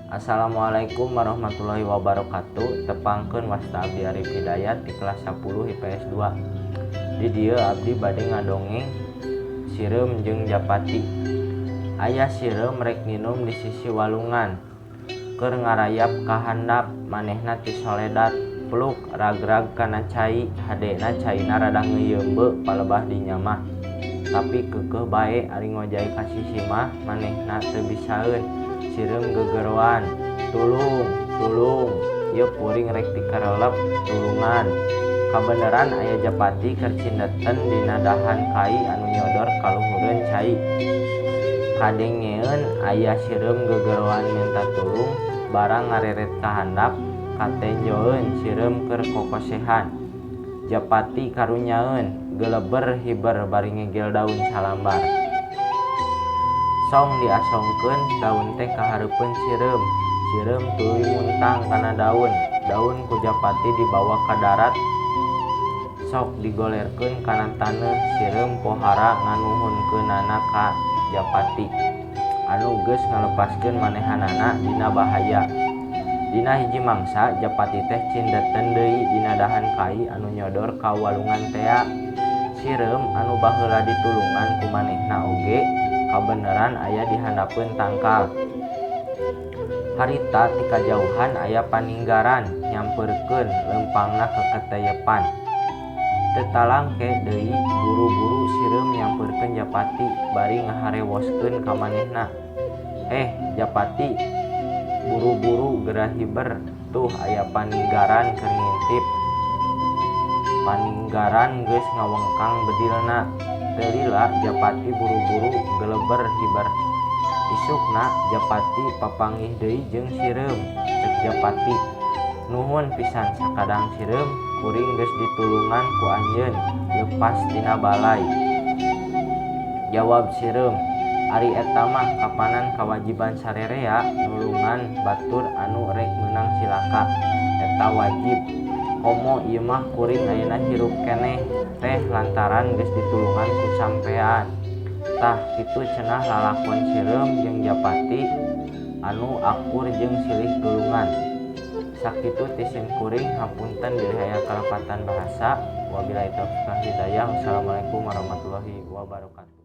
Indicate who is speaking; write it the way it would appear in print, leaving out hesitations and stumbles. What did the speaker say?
Speaker 1: Assalamualaikum warahmatullahi wabarakatuh. Tepangkeun, wasta abdi Arif Hidayat di kelas 10 IPS 2. Di dieu abdi bade ngadongeng Sireum jeung Japati. Aya sireum rek nginum di sisi walungan. Keur ngarayap ka handap, manehna tisoledat, pluk ragrag kana cai. Hadena caina rada ngeuyeumbeuk palebah dinya mah. Tapi keukeuh bae ari ngojay ka sisi mah manehna teu bisaeun. Sireum gegeroan, "Tulung, tulung, ieu kuring rek dikarelep, tulungan." Kabeneran aya japati keur cindeten dina dahan kai anu nyodor ka luhureun cai. Kadengeeun aya sireum gegeroan minta tulung, barang ngareret ka handap, katenjoeun sireum keur kokosehan. Japati karunyaeun, geleber hiber bari ngegel daun salambar. Song diasongkeun daun teh ka hareupeun sireum. Sireum tuluy muntang kana daun. Daun ku japati dibawa ka darat, sok digolerkeun kana taneuh. Sireum pohara nganuhunkeunana ka japati anu geus ngalepaskeun manehanana dina bahaya. Dina hiji mangsa, japati teh cindeten deui dina dahan kai anu nyodor ka walungan tea. Sireum anu baheula ditulungan ku manehna oge kabeneran aya di handapeun tangkal. Harita ti kajauhan aya paninggaran nyampeurkeun, leumpangna keketeyepan. Teu talangke deui, buru-buru sireum nyampeurkeun japati bari ngaharewoskeun ka manehna, "Eh, japati, buru-buru geura hiber, tuh aya paninggaran keur ngintip. Paninggaran geus ngawengkang bedilna." Teu lila japati buru-buru geleber hiber. Isukna japati papanggih deui jeung sireum. Cek japati, "Nuhun pisan sakadang sireum, kuring geus ditulungan ku anjeun leupas tina balai." Jawab sireum, "Ari eta mah kapanan kawajiban sarerea nulungan batur anu rek meunang cilaka. Eta wajib. Komo ieu mah kuring ayeuna hirup keneh teh lantaran geus ditulungan ku sampean." Tah, kitu cenah lalakon sireum jeung japati anu akur jeung silih tulungan. Sakitu ti simkuring, hapunten bilih aya kalepatan bahasa. Wabillahi taufiq wal hidayah. Wassalamualaikum warahmatullahi wabarakatuh.